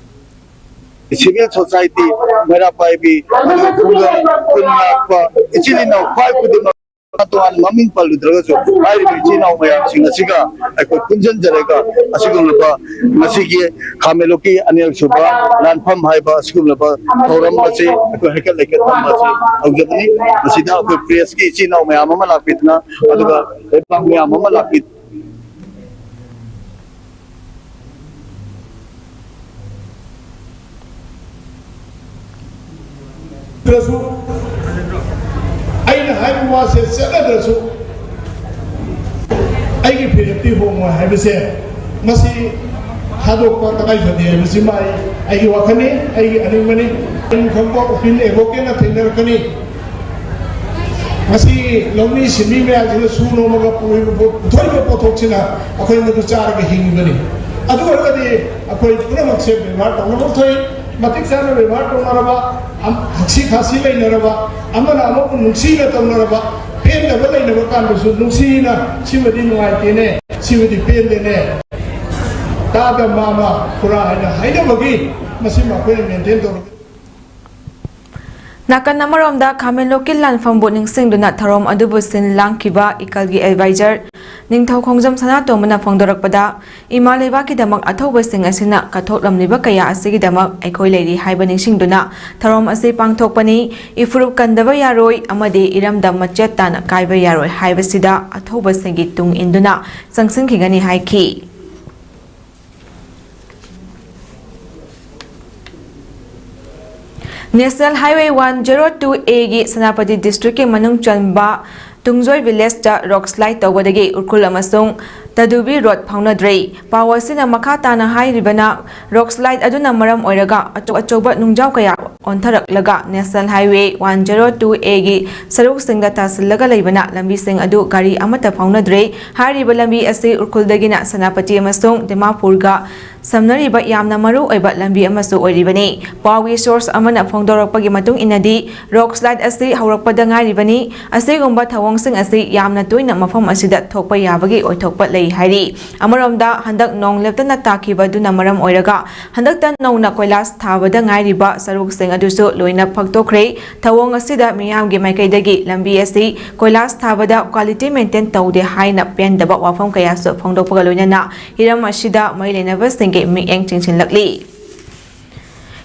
ꯁꯤꯚꯤꯜ ꯁꯣꯁꯥꯏꯇꯤ, ꯃꯩꯔꯥ ꯄꯥꯏꯕꯤ, ꯑꯗꯨꯒ ꯈꯨꯡꯒꯪ, ꯈꯨꯟ ꯉꯥꯛꯄ ꯏꯆꯤꯜ ꯏꯅꯥꯎ ꯈ꯭ꯋꯥꯏ ꯈꯨꯗꯤꯡꯃꯛ ꯇꯣꯉꯥꯟ ꯃꯃꯤꯡ ꯄꯜꯂꯨꯗ꯭ꯔꯒꯁꯨ ꯍꯥꯏꯔꯤꯕ ꯏꯆꯤꯜ ꯏꯅꯥꯎ ꯃꯌꯥꯝꯁꯤꯡ ꯑꯁꯤꯒ ꯑꯩꯈꯣꯏ ꯄꯨꯟꯁꯤꯟꯖꯔꯒ ꯑꯁꯤꯒꯨꯝꯂꯕ ꯉꯁꯤꯒꯤ ꯈꯥꯃꯦꯟꯂꯣꯛꯀꯤ ꯑꯅꯤꯔꯛ ꯁꯨꯕ ꯂꯥꯟꯐꯝ ꯍꯥꯏꯕ ꯑꯁꯤꯒꯨꯝꯂꯕ ꯊꯧꯔꯝ ꯑꯁꯤ ꯑꯩꯈꯣꯏ ꯍꯩꯀꯠ ꯂꯩꯀꯠ ꯇꯝꯕ ꯑꯁꯤ ꯍꯧꯖꯕꯅꯤ꯫ ꯃꯁꯤꯗ ꯑꯩꯈꯣꯏ ꯄ꯭ꯔꯦꯁꯀꯤ ꯏꯆꯤꯜ ꯏꯅꯥꯎ ꯃꯌꯥꯝ ꯑꯃ ꯂꯥꯛꯄꯤꯗꯨꯅ ꯑꯗꯨꯒ ꯂꯩꯕꯥꯛ ꯃꯌꯥꯝ ꯑꯃ ꯂꯥꯛꯄꯤ ꯗ꯭ꯔꯁꯨ ꯑꯩꯅ ꯍꯥꯏꯕ ꯋꯥꯁꯦ ꯆꯠꯅꯗ꯭ꯔꯁꯨ ꯑꯩꯒꯤ ꯐꯤꯔꯦꯞꯇꯤ ꯍꯣꯡꯉꯣꯏ ꯍꯥꯏꯕꯁꯦ ꯃꯁꯤ ꯊꯥꯗꯣꯛꯄ ꯇꯉꯥꯏ ꯐꯗꯦ ꯍꯥꯏꯕꯁꯤꯃ ꯑꯩ ꯑꯩꯒꯤ ꯋꯥꯈꯜꯅꯤ, ꯑꯩꯒꯤ ꯑꯅꯤꯡꯕꯅꯤ꯫ ꯑꯩꯅ ꯈꯪꯕ ꯎꯀꯤꯜ ꯑꯦꯗꯚꯣꯀꯦꯠꯅ ꯊꯦꯡꯅꯔꯛꯀꯅꯤ꯫ ꯉꯁꯤ ꯂꯧꯃꯤ ꯁꯤꯟꯃꯤ ꯃꯌꯥꯝꯁꯤꯅ ꯁꯨ ꯅꯣꯝꯃꯒ ꯄꯨꯊꯣꯛꯏꯕ ꯄꯣꯠꯊꯣꯛꯁꯤꯅ ꯑꯩꯈꯣꯏ ꯃꯗꯨ ꯆꯥꯔꯒ ꯍꯤꯡꯉꯤꯕꯅꯤ꯫ ꯑꯗꯨ ꯑꯣꯏꯔꯒꯗꯤ ꯑꯩꯈꯣꯏ ꯄꯨꯝꯅꯃꯛꯁꯦ ꯕꯦꯕꯥꯔ ꯇꯧꯅꯕ ꯊꯣꯛꯏ꯫ ꯃꯇꯤꯛ ꯆꯥꯅ ꯕꯦꯕꯥꯔ ꯇꯧꯅꯔꯕ, ꯍꯛꯁꯤ ꯈꯥꯁꯤ ꯂꯩꯅꯔꯕ, ꯑꯃꯅ ꯑꯃꯕꯨ ꯅꯨꯡꯁꯤꯅ ꯇꯧꯅꯔꯕ, ꯄꯦꯟꯗꯕ ꯂꯩꯅꯕ ꯀꯥꯟꯗꯁꯨ ꯅꯨꯡꯁꯤꯅ ꯁꯤꯃꯗꯤ ꯅꯨꯡꯉꯥꯏꯇꯦꯅꯦ, ꯁꯤꯃꯗꯤ ꯄꯦꯟꯗꯦꯅꯦ, ꯇꯥꯗ ꯃꯥꯃ ꯈꯨꯔꯥ ꯍꯥꯏꯅ ꯍꯥꯏꯅꯕꯒꯤ ꯃꯁꯤꯃ ꯑꯩꯈꯣꯏꯅ ꯃꯦꯟꯇꯦꯟ ꯇꯧꯔꯒ ꯅꯥꯀꯟ ꯑꯃꯔꯣꯝꯗ ꯈꯥꯃꯦꯟꯂꯣꯛꯀꯤ ꯂꯥꯟꯐꯝꯕꯨ ꯅꯤꯡꯁꯤꯡꯗꯨꯅ ꯊꯧꯔꯝ ꯑꯗꯨꯕꯨ ꯁꯤꯟ ꯂꯥꯡꯈꯤꯕ ꯏꯀꯜꯒꯤ ꯑꯦꯗꯚꯥꯏꯖꯔ ꯅꯤꯡꯊꯧ ꯈꯣꯡꯖꯝ ꯁꯅꯥꯇꯣꯝꯕꯅ ꯐꯣꯡꯗꯣꯔꯛꯄꯗ, ꯏꯃꯥ ꯂꯩꯕꯥꯛꯀꯤꯗꯃꯛ ꯑꯊꯧꯕꯁꯤꯡ ꯑꯁꯤꯅ ꯀꯠꯊꯣꯛꯂꯝꯂꯤꯕ ꯀꯌꯥ ꯑꯁꯤꯒꯤꯗꯃꯛ ꯑꯩꯈꯣꯏ ꯂꯩꯔꯤ ꯍꯥꯏꯕ ꯅꯤꯡꯁꯤꯡꯗꯨꯅ ꯊꯧꯔꯝ ꯑꯁꯤ ꯄꯥꯡꯊꯣꯛꯄꯅꯤ꯫ ꯏꯐꯨꯔꯨꯞ ꯀꯟꯗꯕ ꯌꯥꯔꯣꯏ ꯑꯃꯗꯤ ꯏꯔꯝꯗꯝ ꯃꯆꯦꯠ ꯇꯥꯅ ꯀꯥꯏꯕ ꯌꯥꯔꯣꯏ ꯍꯥꯏꯕꯁꯤꯗ ꯑꯊꯧꯕꯁꯤꯡꯒꯤ ꯇꯨꯡ ꯏꯟꯗꯨꯅ ꯆꯪꯁꯤꯟꯈꯤꯒꯅꯤ ꯍꯥꯏꯈꯤ꯫ National Highway one zero two A ꯒꯤ ꯁꯦꯅꯥꯄꯇꯤ district ꯀꯤ ꯃꯅꯨꯡ ꯆꯟꯕ ꯇꯨꯡꯖꯣꯏ village ꯇ rock slide ꯇꯧꯕꯗꯒꯤ ꯎꯈ꯭ꯔꯨꯜ ꯑꯃꯁꯨꯡ ꯇꯗꯨꯕꯤ road ꯐꯥꯎꯅꯗ꯭ꯔꯦ꯫ ꯄꯥꯎ ꯑꯁꯤꯅ ꯃꯈꯥ ꯇꯥꯅ ꯍꯥꯏꯔꯤꯕꯅ, rock slide ꯑꯗꯨꯅ ꯃꯔꯝ ꯑꯣꯏꯔꯒ ꯑꯆꯧ ꯑꯆꯧꯕ ꯅꯨꯡꯖꯥꯎ ꯀꯌꯥ ꯑꯣꯟꯊꯔꯛꯂꯒ National Highway one zero two A ꯒꯤ ꯁꯔꯨꯛꯁꯤꯡꯗ ꯇꯥꯁꯤꯜꯂꯒ ꯂꯩꯕꯅ ꯂꯝꯕꯤꯁꯤꯡ ꯑꯗꯨ ꯒꯥꯔꯤ ꯑꯃꯠꯇ ꯐꯥꯎꯅꯗ꯭ꯔꯦ꯫ ꯍꯥꯏꯔꯤꯕ ꯂꯝꯕꯤ ꯑꯁꯤ ꯎꯈ꯭ꯔꯨꯜꯗꯒꯤꯅ ꯁꯦꯅꯥꯄꯇꯤ ꯑꯃꯁꯨꯡ ꯗꯤꯃꯥꯄꯨꯔꯒ ꯁꯝꯅꯔꯤꯕ ꯌꯥꯝꯅ ꯃꯔꯨ ꯑꯣꯏꯕ ꯂꯝꯕꯤ ꯑꯃꯁꯨ ꯑꯣꯏꯔꯤꯕꯅꯤ꯫ ꯄꯥꯎꯒꯤ source ꯑꯃꯅ ꯐꯣꯡꯗꯣꯔꯛꯄꯒꯤ ꯃꯇꯨꯡ ꯏꯟꯅꯗꯤ, rock slide ꯑꯁꯤ ꯍꯧꯔꯛꯄꯗ ꯉꯥꯏꯔꯤꯕꯅꯤ꯫ ꯑꯁꯤꯒꯨꯝꯕ ꯊꯧꯑꯣꯡꯁꯤꯡ ꯑꯁꯤ ꯌꯥꯝꯅ ꯇꯣꯏꯅ ꯃꯐꯝ ꯑꯁꯤꯗ ꯊꯣꯛꯄ ꯌꯥꯕꯒꯤ ꯑꯣꯏꯊꯣꯛꯄ ꯂꯩ ꯍꯥꯏꯔꯤ꯫ ꯑꯃꯔꯣꯝꯗ, ꯍꯟꯗꯛ ꯅꯣꯡ ꯂꯦꯞꯇꯅ ꯇꯥꯈꯤꯕꯗꯨꯅ ꯃꯔꯝ ꯑꯣꯏꯔꯒ ꯍꯟꯗꯛꯇ ꯅꯧꯅ ꯀꯣꯏꯂꯥꯁ ꯊꯥꯕꯗ ꯉꯥꯏꯔꯤꯕ ꯁꯔꯨꯛꯁꯤꯡ ꯑꯗꯨꯁꯨ ꯂꯣꯏꯅ ꯐꯛꯇꯣꯛꯈ꯭ꯔꯦ꯫ ꯊꯧꯑꯣꯡ ꯑꯁꯤꯗ ꯃꯤꯌꯥꯝꯒꯤ ꯃꯥꯏꯀꯩꯗꯒꯤ ꯂꯝꯕꯤ ꯑꯁꯤ ꯀꯣꯏꯂꯥꯁ ꯊꯥꯕꯗ quality maintain ꯇꯧꯗꯦ ꯍꯥꯏꯅ ꯄꯦꯟꯗꯕ ꯋꯥꯐꯝ ꯀꯌꯥꯁꯨ ꯐꯣꯡꯗꯣꯛꯄꯒ ꯂꯣꯏꯅꯅ ꯍꯤꯔꯝ ꯑꯁꯤꯗ ꯃꯔꯤ ꯂꯩꯅꯕꯁꯤꯡꯒꯤ ꯃꯤꯠꯌꯦꯡ ꯆꯤꯡꯁꯤꯜꯂꯛꯂꯤ꯫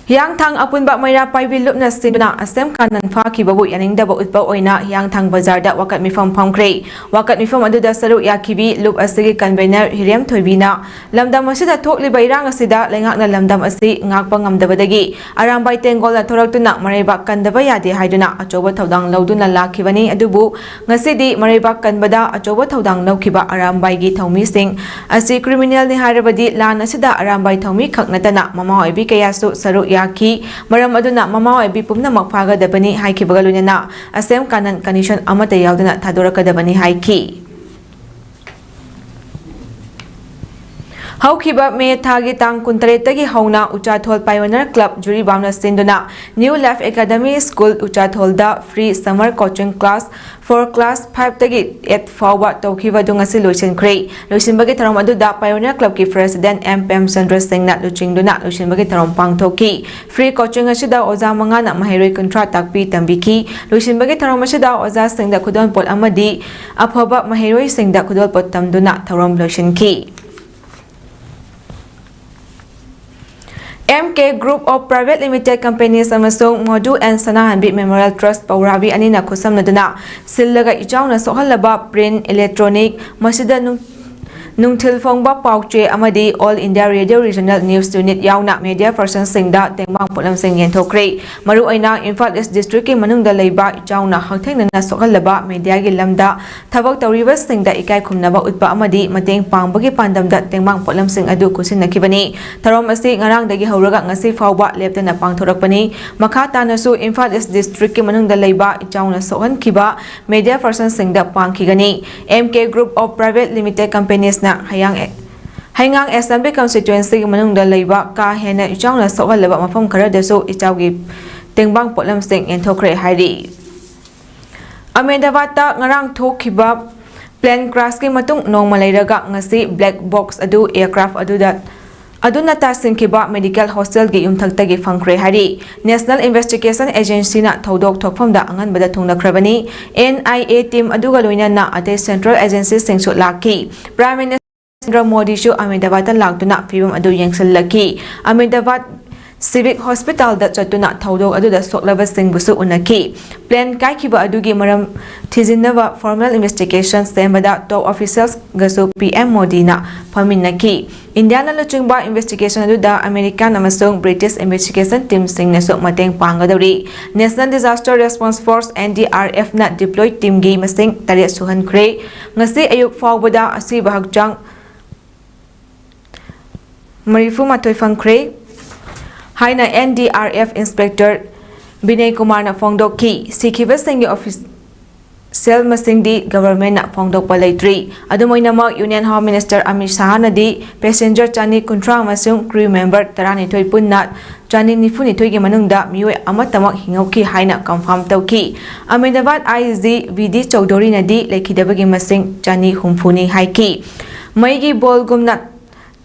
ꯍꯤꯌꯥꯡꯊꯥꯡ ꯑꯄꯨꯟꯕ ꯃꯩꯔꯥ ꯄꯥꯏꯕꯤ ꯂꯨꯞꯅ ꯁꯤꯟꯗꯨꯅ ꯑꯁꯦꯝ ꯀꯥꯅꯟ ꯐꯥꯈꯤꯕꯕꯨ ꯌꯥꯅꯤꯡꯗꯕ ꯎꯠꯄ ꯑꯣꯏꯅ ꯍꯤꯌꯥꯡꯊꯥꯡ ꯕꯖꯥꯔꯗ ꯋꯥꯀꯠ ꯃꯤꯐꯝ ꯐꯝꯈ꯭ꯔꯦ꯫ ꯋꯥꯀꯠ ꯃꯤꯐꯝ ꯑꯗꯨꯗ ꯁꯔꯨꯛ ꯌꯥꯈꯤꯕꯤ ꯂꯨꯞ ꯑꯁꯤꯒꯤ convener ꯍꯤꯔꯦꯝ ꯊꯣꯏꯕꯤꯅ ꯂꯝꯗꯝ ꯑꯁꯤꯗ ꯊꯣꯛꯂꯤꯕ ꯏꯔꯥꯡ ꯑꯁꯤꯗ ꯂꯩꯉꯥꯛꯅ ꯂꯝꯗꯝ ꯑꯁꯤ ꯉꯥꯛꯄ ꯉꯝꯗꯕꯗꯒꯤ ꯑꯔꯥꯝꯕꯥꯏ ꯇꯦꯡꯒꯣꯜꯅ ꯊꯣꯔꯛꯇꯨꯅ ꯃꯔꯩꯕꯥꯛ ꯀꯟꯗꯕ ꯌꯥꯗꯦ ꯍꯥꯏꯗꯨꯅ ꯑꯆꯧꯕ ꯊꯧꯗꯥꯡ ꯂꯧꯗꯨꯅ ꯂꯥꯛꯈꯤꯕꯅꯤ꯫ ꯑꯗꯨꯕꯨ ꯉꯁꯤꯗꯤ ꯃꯔꯩꯕꯥꯛ ꯀꯟꯕꯗ ꯑꯆꯧꯕ ꯊꯧꯗꯥꯡ ꯂꯧꯈꯤꯕ ꯑꯔꯥꯝꯕꯥꯏꯒꯤ ꯊꯧꯃꯤꯁꯤꯡ ꯑꯁꯤ criminal ꯅꯤ ꯍꯥꯏꯔꯕꯗꯤ ꯂꯥꯟ ꯑꯁꯤꯗ ꯑꯔꯥꯝꯕꯥꯏ ꯊꯧꯃꯤ ꯈꯛ ꯅꯠꯇꯅ ꯃꯃꯥ ꯑꯣꯏꯕꯤ ꯀꯌꯥꯁꯨ ꯁꯔꯨꯛ ꯌꯥꯈꯤ꯫ ꯃꯔꯝ ꯑꯗꯨꯅ ꯃꯃꯥ ꯑꯣꯏꯕꯤ ꯄꯨꯝꯅꯃꯛ ꯐꯥꯒꯗꯕꯅꯤ ꯍꯥꯏꯈꯤꯕꯒ ꯂꯣꯏꯅꯅ ꯑꯁꯦꯝ ꯀꯥꯅꯟ condition ꯑꯃꯠꯇ ꯌꯥꯎꯗꯅ ꯊꯥꯗꯣꯔꯛꯀꯗꯕꯅꯤ ꯍꯥꯏꯈꯤ꯫ ꯍꯧꯈꯤꯕ ꯃꯦ ꯊꯥꯒꯤ ꯇꯥꯡ ꯀꯨꯟꯇꯔꯦꯠꯇꯒꯤ ꯍꯧꯅ ꯎꯆꯥꯊꯣꯜ Pioneer Club ꯖꯤꯔꯤꯕꯥꯝꯅ ꯁꯤꯟꯗꯨꯅ New Life Academy School ꯎꯆꯥꯊꯣꯜꯗ free summer coaching class for class five ꯇꯒꯤ eight ꯐꯥꯎꯕ ꯇꯧꯈꯤꯕ ꯑꯗꯨ ꯉꯁꯤ ꯂꯣꯏꯁꯤꯟꯈ꯭ꯔꯦ꯫ ꯂꯣꯏꯁꯤꯟꯕꯒꯤ ꯊꯧꯔꯝ ꯑꯗꯨꯗ Pioneer Club ꯀꯤ President ꯑꯦꯝ ꯄ꯭ꯔꯦꯝꯆꯟꯗ꯭ꯔ ꯁꯤꯡꯅ ꯂꯨꯆꯤꯡꯗꯨꯅ ꯂꯣꯏꯁꯤꯟꯕꯒꯤ ꯊꯧꯔꯝ ꯄꯥꯡꯊꯣꯛꯈꯤ꯫ Free coaching ꯑꯁꯤꯗ ꯑꯣꯖꯥ ꯃꯉꯥꯅ ꯃꯍꯩꯔꯣꯏ ꯀꯨꯟꯊ꯭ꯔꯥ ꯇꯥꯛꯄꯤ ꯇꯝꯕꯤꯈꯤ꯫ ꯂꯣꯏꯁꯤꯟꯕꯒꯤ ꯊꯧꯔꯝ ꯑꯁꯤꯗ ꯑꯣꯖꯥꯁꯤꯡꯗ ꯈꯨꯗꯣꯜꯄꯣꯠ ꯑꯃꯗꯤ ꯑꯐꯕ ꯃꯍꯩꯔꯣꯏꯁꯤꯡꯗ ꯈꯨꯗꯣꯜꯄꯣꯠ ꯇꯝꯗꯨꯅ ꯊꯧꯔꯝ ꯂꯣꯏꯁꯤꯟꯈꯤ꯫ M K Group of Private Limited Companies ꯑꯃꯁꯨꯡ ꯃꯣꯗꯨ ꯑꯦꯟ ꯁꯅꯥꯍꯟꯕꯤ Memorial Trust ꯄꯧꯔꯥꯕꯤ ꯑꯅꯤꯅ ꯈꯨꯠꯁꯝꯅꯗꯨꯅ ꯁꯤꯜꯂꯒ ꯏꯆꯥꯎꯅ ꯁꯣꯛꯍꯜꯂꯕ print, electronic, ꯃꯁꯤꯗ ꯅꯨꯡ-, ꯅꯨꯡꯊꯤꯜ ꯐꯣꯡꯕ ꯄꯥꯎꯆꯦ ꯑꯃꯗꯤ All India Radio Regional News Unit ꯌꯥꯎꯅ media person ꯁꯤꯡꯗ ꯇꯦꯡꯕꯥꯡ ꯄꯣꯠꯂꯝꯁꯤꯡ ꯌꯦꯟꯊꯣꯛꯈ꯭ꯔꯦ꯫ ꯃꯔꯨꯑꯣꯏꯅ ꯏꯝꯐꯥꯜ East District ꯀꯤ ꯃꯅꯨꯡꯗ ꯂꯩꯕ ꯏꯆꯥꯎꯅ ꯍꯛꯊꯦꯡꯅꯅ ꯁꯣꯛꯍꯜꯂꯕ media ꯒꯤ ꯂꯝꯗ ꯊꯕꯛ ꯇꯧꯔꯤꯕꯁꯤꯡꯗ ꯏꯀꯥꯏ ꯈꯨꯝꯅꯕ ꯎꯠꯄ ꯑꯃꯗꯤ ꯃꯇꯦꯡ ꯄꯥꯡꯕꯒꯤ ꯄꯥꯟꯗꯝꯗ ꯇꯦꯡꯕꯥꯡ ꯄꯣꯠꯂꯝꯁꯤꯡ ꯑꯗꯨ ꯈꯨꯠꯁꯤꯟꯅꯈꯤꯕꯅꯤ꯫ ꯊꯧꯔꯝ ꯑꯁꯤ ꯉꯔꯥꯡꯗꯒꯤ ꯍꯧꯔꯒ ꯉꯁꯤ ꯐꯥꯎꯕ ꯂꯦꯞꯇꯅ ꯄꯥꯡꯊꯣꯔꯛꯄꯅꯤ꯫ ꯃꯈꯥ ꯇꯥꯅꯁꯨ ꯏꯝꯐꯥꯜ East District ꯀꯤ ꯃꯅꯨꯡꯗ ꯂꯩꯕ ꯏꯆꯥꯎꯅ ꯁꯣꯛꯍꯟꯈꯤꯕ media person ꯁꯤꯡꯗ ꯄꯥꯡꯈꯤꯒꯅꯤ꯫ M K Group of Private Limited Companies ꯅ ꯍꯌꯥꯡ-, ꯍꯩꯉꯥꯡ Assembly Constituency ꯒꯤ ꯃꯅꯨꯡꯗ ꯂꯩꯕ ꯀꯥ ꯍꯦꯟꯅ ꯏꯆꯥꯎꯅ ꯁꯣꯛꯍꯜꯂꯕ ꯃꯐꯝ ꯈꯔꯗꯁꯨ ꯏꯆꯥꯎꯒꯤ ꯇꯦꯡꯕꯥꯡ ꯄꯣꯠꯂꯝꯁꯤꯡ ꯌꯦꯟꯊꯣꯛꯈ꯭ꯔꯦ ꯍꯥꯏꯔꯤ꯫ ꯑꯍꯃꯦꯗꯥꯕꯥꯗꯇ ꯉꯔꯥꯡ ꯊꯣꯛꯈꯤꯕ plane crash ꯀꯤ ꯃꯇꯨꯡ ꯅꯣꯡꯃ ꯂꯩꯔꯒ ꯉꯁꯤ black box ꯑꯗꯨ aircraft ꯑꯗꯨꯗ, ꯑꯗꯨꯅ ꯇꯥꯁꯤꯟꯈꯤꯕ medical hostel ꯒꯤ ꯌꯨꯝꯊꯛꯇꯒꯤ ꯐꯪꯈ꯭ꯔꯦ ꯍꯥꯏꯔꯤ꯫ National Investigation Agency ꯅ ꯊꯧꯗꯣꯛ ꯊꯣꯛꯐꯝꯗ ꯑꯉꯟꯕꯗ ꯊꯨꯡꯂꯈ꯭ꯔꯕꯅꯤ꯫ N I A team ꯑꯗꯨꯒ ꯂꯣꯏꯅꯅ ꯑꯇꯩ central agency ꯁꯤꯡꯁꯨ ꯂꯥꯛꯈꯤ꯫ Prime Minister ꯅꯔꯦꯟꯗ꯭ꯔ ꯃꯣꯗꯤꯁꯨ ꯑꯍꯃꯦꯗꯥꯕꯥꯗꯇ ꯂꯥꯛꯇꯨꯅ ꯐꯤꯕꯝ ꯑꯗꯨ ꯌꯦꯡꯁꯤꯜꯂꯛꯈꯤ꯫ ꯑꯍꯃꯦꯗꯥꯕꯥꯗ Civic Hospital ꯗ ꯆꯠꯇꯨꯅ ꯊꯧꯗꯣꯛ ꯑꯗꯨꯗ ꯁꯣꯛꯂꯕꯁꯤꯡꯕꯨꯁꯨ ꯎꯅꯈꯤ꯫ Plane ꯀꯥꯏꯈꯤꯕ ꯑꯗꯨꯒꯤ ꯃꯔꯝ ꯊꯤꯖꯤꯟꯅꯕ formal investigation ꯁꯦꯝꯕꯗ top officials ꯒꯁꯨ P M ꯃꯣꯗꯤꯅ ꯐꯝꯃꯤꯟꯅꯈꯤ꯫ ꯏꯟꯗꯤꯌꯥꯅ ꯂꯨꯆꯤꯡꯕ investigation ꯑꯗꯨꯗ American ꯑꯃꯁꯨꯡ British investigation team ꯁꯤꯡꯅꯁꯨ ꯃꯇꯦꯡ ꯄꯥꯡꯒꯗꯧꯔꯤ꯫ National Disaster Response Force, N D R F ꯅ deploy team ꯒꯤ ꯃꯁꯤꯡ ꯇꯔꯦꯠ ꯁꯨꯍꯟꯈ꯭ꯔꯦ꯫ ꯉꯁꯤ ꯑꯌꯨꯛ ꯐꯥꯎꯕꯗ ꯑꯁꯤꯕ ꯍꯛꯆꯥꯡ ꯃꯔꯤꯐꯨ ꯃꯥꯊꯣꯏ ꯐꯪꯈ꯭ꯔꯦ ꯍꯥꯏꯅ N D R F Inspector ꯕꯤꯅꯌ ꯀꯨꯃꯥꯔꯅ ꯐꯣꯡꯗꯣꯛꯈꯤ꯫ ꯁꯤꯈꯤꯕꯁꯤꯡꯒꯤ office, ꯁꯦꯜ ꯃꯁꯤꯡꯗꯤ ꯒꯚꯔꯟꯃꯦꯟꯠꯅ ꯐꯣꯡꯗꯣꯛꯄ ꯂꯩꯇ꯭ꯔꯤ꯫ ꯑꯗꯨꯝ ꯑꯣꯏꯅꯃꯛ, ꯌꯨꯅꯤꯌꯟ ꯍꯣꯝ ꯃꯤꯅꯤꯁꯇꯔ ꯑꯃꯤꯠ ꯁꯥꯍꯅꯗꯤ ꯄꯦꯁꯦꯟꯖꯔ ꯆꯅꯤ ꯀꯨꯟꯊ꯭ꯔꯥ ꯑꯃꯁꯨꯡ ꯀ꯭ꯔꯨ ꯃꯦꯝꯕꯔ ꯇꯔꯥꯅꯤꯊꯣꯏ ꯄꯨꯟꯅ ꯆꯅꯤ ꯅꯤꯐꯨꯅꯤꯊꯣꯏꯒꯤ ꯃꯅꯨꯡꯗ ꯃꯤꯑꯣꯏ ꯑꯃꯠꯇꯃꯛ ꯍꯤꯡꯍꯧꯈꯤ ꯍꯥꯏꯅ ꯀꯟꯐꯥꯔꯝ ꯇꯧꯈꯤ꯫ ꯑꯍꯃꯦꯗꯕꯥꯗ ꯑꯥꯏ ꯖꯤ ꯚꯤ ꯗꯤ ꯆꯧꯙꯨꯔꯤꯅꯗꯤ ꯂꯩꯈꯤꯗꯕꯒꯤ ꯃꯁꯤꯡ ꯆꯅꯤ ꯍꯨꯝꯐꯨꯅꯤ ꯍꯥꯏꯈꯤ꯫ ꯃꯩꯒꯤ ꯕꯣꯜꯒꯨꯝꯅ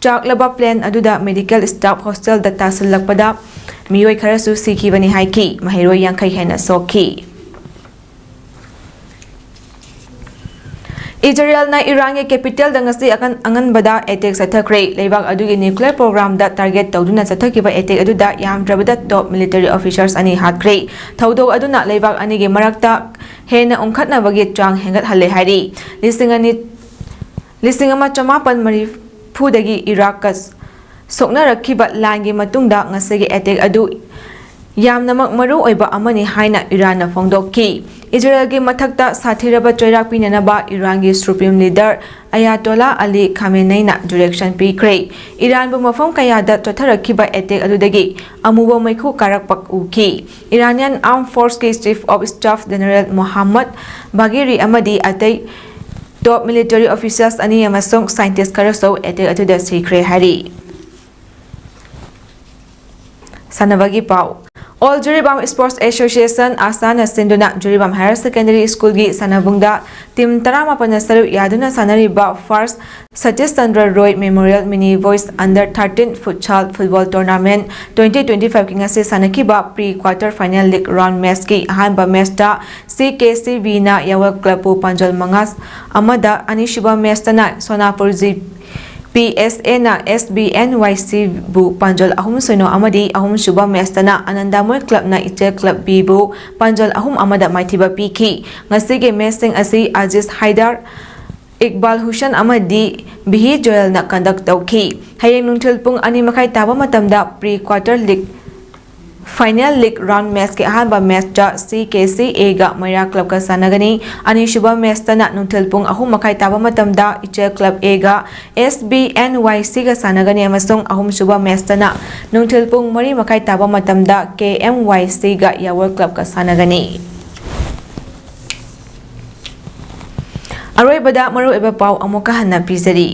ꯆꯥꯛꯂꯕ ꯄ꯭ꯂꯦꯟ ꯑꯗꯨꯗ ꯃꯦꯗꯤꯀꯦꯜ ꯁ꯭ꯇꯥꯐ ꯍꯣꯁꯇꯦꯜꯗ ꯇꯥꯁꯤꯜꯂꯛꯄꯗ ꯃꯤꯑꯣꯏ ꯈꯔꯁꯨ ꯁꯤꯈꯤꯕꯅꯤ ꯍꯥꯏꯈꯤ꯫ ꯃꯍꯩꯔꯣꯏ ꯌꯥꯡꯈꯩ ꯍꯦꯟꯅ ꯁꯣꯛꯈꯤ꯫ ꯏꯖꯔꯦꯜꯅ ꯏꯔꯥꯟꯒꯤ ꯀꯦꯄꯤꯇꯦꯜꯗ ꯉꯁꯤ ꯑꯀꯟ-, ꯑꯉꯟꯕꯗ ꯑꯦꯇꯦꯛ ꯆꯠꯊꯈ꯭ꯔꯦ꯫ ꯂꯩꯕꯥꯛ ꯑꯗꯨꯒꯤ ꯅ꯭ꯌꯨꯀ꯭ꯂꯤꯌꯔ ꯄ꯭ꯔꯣꯒ꯭ꯔꯥꯝꯗ ꯇꯥꯔꯒꯦꯠ ꯇꯧꯗꯨꯅ ꯆꯠꯊꯈꯤꯕ ꯑꯦꯇꯦꯛ ꯑꯗꯨꯗ ꯌꯥꯝꯗ꯭ꯔꯕꯗ ꯇꯣꯞ ꯃꯤꯂꯤꯇꯔꯤ ꯑꯣꯐꯤꯁꯔꯁ ꯑꯅꯤ ꯍꯥꯠꯈ꯭ꯔꯦ꯫ ꯊꯧꯗꯣꯛ ꯑꯗꯨꯅ ꯂꯩꯕꯥꯛ ꯑꯅꯤꯒꯤ ꯃꯔꯛꯇ ꯍꯦꯟꯅ ꯎꯪꯈꯠꯅꯕꯒꯤ ꯆꯥꯡ ꯍꯦꯟꯒꯠꯍꯜꯂꯦ ꯍꯥꯏꯔꯤ꯫ ꯂꯤꯁꯤꯡ ꯑꯅꯤ, ꯂꯤꯁꯤꯡ ꯑꯃ ꯆꯃꯥꯄꯟ ꯃꯔꯤꯐꯨꯗꯒꯤ ꯏꯔꯥꯛꯀ ꯁꯣꯛꯅꯔꯛꯈꯤꯕ ꯂꯥꯟꯒꯤ ꯃꯇꯨꯡꯗ ꯉꯁꯤꯒꯤ ꯑꯦꯇꯦꯛ ꯑꯗꯨ ꯌꯥꯝꯅꯃꯛ ꯃꯔꯨ ꯑꯣꯏꯕ ꯑꯃꯅꯤ ꯍꯥꯏꯅ ꯏꯔꯥꯟꯅ ꯐꯣꯡꯗꯣꯛꯈꯤ꯫ ꯏꯖꯔꯦꯜꯒꯤ ꯃꯊꯛꯇ ꯁꯥꯊꯤꯔꯕ ꯆꯩꯔꯥꯛ ꯄꯤꯅꯅꯕ ꯏꯔꯥꯟꯒꯤ ꯁꯨꯄ꯭ꯔꯤꯝ ꯂꯤꯗꯔ ꯑꯌꯥꯇꯣꯂꯥ ꯑꯂꯤ ꯈꯥꯃꯦꯅꯩꯅ ꯗꯤꯔꯦꯛꯁꯟ ꯄꯤꯈ꯭ꯔꯦ꯫ ꯏꯔꯥꯟꯕꯨ ꯃꯐꯝ ꯀꯌꯥꯗ ꯆꯠꯊꯔꯛꯈꯤꯕ ꯑꯦꯇꯦꯛ ꯑꯗꯨꯗꯒꯤ ꯑꯃꯨꯕ ꯃꯩꯈꯨ ꯀꯥꯔꯛꯄ ꯎꯈꯤ꯫ ꯏꯔꯥꯅꯤꯌꯟ ꯑꯥꯔꯝ ꯐꯣꯔꯁꯀꯤ ꯆꯤꯐ ꯑꯣꯐ ꯁ꯭ꯇꯥꯐ ꯖꯦꯅꯔꯦꯜ ꯃꯣꯍꯥꯝꯃꯗ ꯕꯥꯒꯤꯔꯤ ꯑꯃꯗꯤ ꯑꯇꯩ ꯇꯣꯞ ꯃꯤꯂꯤꯇꯔꯤ ꯑꯣꯐꯤꯁꯤꯌꯦꯜꯁ ꯑꯅꯤ ꯑꯃꯁꯨꯡ ꯁꯥꯏꯟꯇꯤꯁ ꯈꯔꯁꯨ ꯑꯦꯇꯦꯛ ꯑꯗꯨꯗ ꯁꯤꯈ꯭ꯔꯦ ꯍꯥꯏꯔꯤ꯫ ꯁꯥꯟꯅꯕꯒꯤ ꯄꯥꯎ꯫ ꯑꯣꯜ ꯖꯤꯔꯤꯕꯥꯝ ꯁ꯭ꯄꯣꯔꯠꯁ ꯑꯦꯁꯣꯁꯤꯌꯦꯁꯟ, ꯑꯥꯁꯥꯅ ꯁꯤꯟꯗꯨꯅ ꯖꯤꯔꯤꯕꯥꯝ ꯍꯥꯌꯔ ꯁꯦꯀꯦꯟꯗꯔꯤ ꯁ꯭ꯀꯨꯜꯒꯤ ꯁꯥꯟꯅꯕꯨꯡꯗ ꯇꯤꯝ ꯇꯔꯥꯃꯥꯄꯟꯅ ꯁꯔꯨꯛ ꯌꯥꯗꯨꯅ ꯁꯥꯟꯅꯔꯤꯕ ꯐꯥꯔꯁ Satish Chandra Roy memorial mini boys under thirteen futsal football tournament twenty twenty ꯐꯥꯏꯚꯀꯤ ꯉꯁꯤ ꯁꯥꯟꯅꯈꯤꯕ pre quarter final league round ꯃꯦꯆꯀꯤ ꯑꯍꯥꯟꯕ ꯃꯦꯆꯇ ꯁꯤ ꯀꯦ ꯁꯤ ꯕꯤꯅ ꯌꯥꯋꯜ ꯀ꯭ꯂꯕꯄꯨ ꯄꯥꯟꯖꯜ ꯃꯉꯥ ꯑꯃꯗ, ꯑꯅꯤꯁꯨꯕ ꯃꯦꯆꯇꯅ ꯁꯣꯅꯥꯄꯨꯔ ꯖꯤ ꯄꯤ ꯑꯦꯁ ꯑꯦꯅ ꯑꯦꯁ ꯕꯤ ꯑꯦꯟ ꯋꯥꯏ ꯁꯤꯕꯨ ꯄꯥꯟꯖꯜ ꯑꯍꯨꯝ ꯁꯤꯅꯣ ꯑꯃꯗꯤ ꯑꯍꯨꯝꯁꯨꯕ ꯃꯦꯆꯇꯅ ꯑꯅꯟꯗꯥꯃꯣꯏ ꯀ꯭ꯂꯕꯅ ꯏꯆꯦꯜ ꯀ꯭ꯂꯕ ꯕꯤꯕꯨ ꯄꯥꯟꯖꯜ ꯑꯍꯨꯝ ꯑꯃꯗ ꯃꯥꯏꯊꯤꯕ ꯄꯤꯈꯤ꯫ ꯉꯁꯤꯒꯤ ꯃꯦꯆꯁꯤꯡ ꯑꯁꯤ ꯑꯖꯤꯖ ꯍꯥꯏꯗꯔ, ꯏꯛꯕꯥꯜ ꯍꯨꯁꯦꯟ ꯑꯃꯗꯤ ꯕꯤꯍꯤ ꯖꯣꯌꯦꯜꯅ ꯀꯟꯗꯛ ꯇꯧꯈꯤ꯫ ꯍꯌꯦꯡ ꯅꯨꯡꯊꯤꯜ ꯄꯨꯡ ꯑꯅꯤ ꯃꯈꯥꯏ ꯇꯥꯕ ꯃꯇꯝꯗ pre quarter league final league round ꯃꯦꯆꯀꯤ ꯑꯍꯥꯟꯕ ꯃꯦꯆꯇ ꯁꯤ ꯀꯦ ꯁꯤ ꯑꯦꯒ ꯃꯩꯔꯥ ꯀ꯭ꯂꯕꯀ ꯁꯥꯟꯅꯒꯅꯤ꯫ ꯑꯅꯤꯁꯨꯕ ꯃꯦꯆꯇꯅ ꯅꯨꯡꯊꯤꯜ ꯄꯨꯡ ꯑꯍꯨꯝ ꯃꯈꯥꯏ ꯇꯥꯕ ꯃꯇꯝꯗ ꯏꯆꯦꯜ ꯀ꯭ꯂꯕ ꯑꯦꯒ ꯑꯦꯁ ꯕꯤ ꯑꯦꯟ ꯋꯥꯏ ꯁꯤꯒ ꯁꯥꯟꯅꯒꯅꯤ ꯑꯃꯁꯨꯡ ꯑꯍꯨꯝꯁꯨꯕ ꯃꯦꯆꯇꯅ ꯅꯨꯡꯊꯤꯜ ꯄꯨꯡ ꯃꯔꯤ ꯃꯈꯥꯏ ꯇꯥꯕ ꯃꯇꯝꯗ ꯀꯦ ꯑꯦꯝ ꯋꯥꯏ ꯁꯤꯒ ꯌꯥꯋꯜ ꯀ꯭ꯂꯕꯀ ꯁꯥꯟꯅꯒꯅꯤ꯫ ꯑꯔꯣꯏꯕꯗ ꯃꯔꯨꯑꯣꯏꯕ ꯄꯥꯎ ꯑꯃꯨꯛꯀ ꯍꯟꯅ ꯄꯤꯖꯔꯤ꯫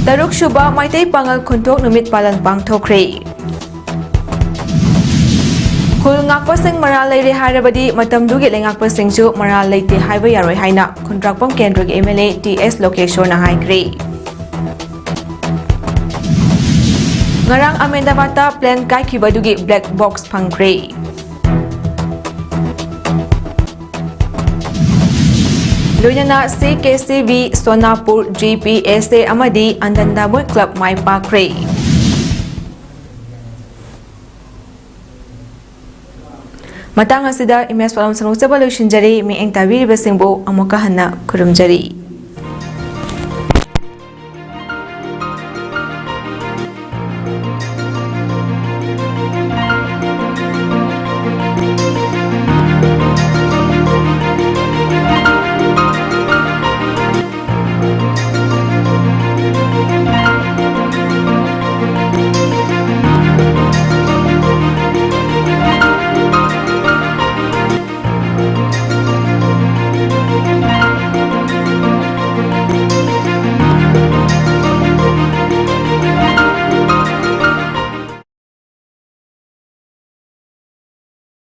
ꯇꯔꯨꯛ ꯁꯨꯕ ꯃꯩꯇꯩ ꯄꯥꯉꯜ ꯈꯨꯟꯊꯣꯛ ꯅꯨꯃꯤꯠ ꯄꯥꯂꯟ ꯄꯥꯡꯊꯣꯛꯈ꯭ꯔꯦ꯫ ꯈꯨꯜ ꯉꯥꯛꯄꯁꯤꯡ ꯃꯔꯥꯜ ꯂꯩꯔꯦ ꯍꯥꯏꯔꯕꯗꯤ ꯃꯇꯝꯗꯨꯒꯤ ꯂꯩꯉꯥꯛꯄꯁꯤꯡꯁꯨ ꯃꯔꯥꯜ ꯂꯩꯇꯦ ꯍꯥꯏꯕ ꯌꯥꯔꯣꯏ ꯍꯥꯏꯅ ꯈꯨꯟꯗ꯭ꯔꯥꯛꯄꯝ ꯀꯦꯟꯗ꯭ꯔꯒꯤ M L A T S ꯂꯣꯀꯦꯁꯣꯔꯅ ꯍꯥꯏꯈ꯭ꯔꯦ꯫ ꯉꯔꯥꯡ ꯑꯍꯃꯦꯗꯥꯕꯥꯗꯇ ꯄ꯭ꯂꯦꯟ ꯀꯥꯏꯈꯤꯕꯗꯨꯒꯤ ꯕ꯭ꯂꯦꯛ ꯕꯣꯛꯁ ꯐꯪꯈ꯭ꯔꯦ꯫ ꯂꯣꯏꯅꯅ C K C V, ꯁꯣꯅꯥꯄꯨꯔ, G P S A ꯑꯃꯗꯤ ꯑꯟꯗꯟꯗꯥꯃꯣꯏ ꯀ꯭ꯂꯕ ꯃꯥꯏ ꯄꯥꯛꯈ꯭ꯔꯦ꯫ ꯃꯇꯥꯡ ꯑꯁꯤꯗ ꯏꯃꯦꯖ ꯄꯥꯎ ꯁꯟꯗꯣꯛꯆꯕ ꯂꯣꯏꯁꯤꯟꯖꯔꯤ꯫ ꯃꯤꯠꯌꯦꯡ ꯇꯥꯕꯤꯔꯤꯕꯁꯤꯡꯕꯨ ꯑꯃꯨꯛꯀ ꯍꯟꯅ ꯈꯨꯔꯨꯝꯖꯔꯤ꯫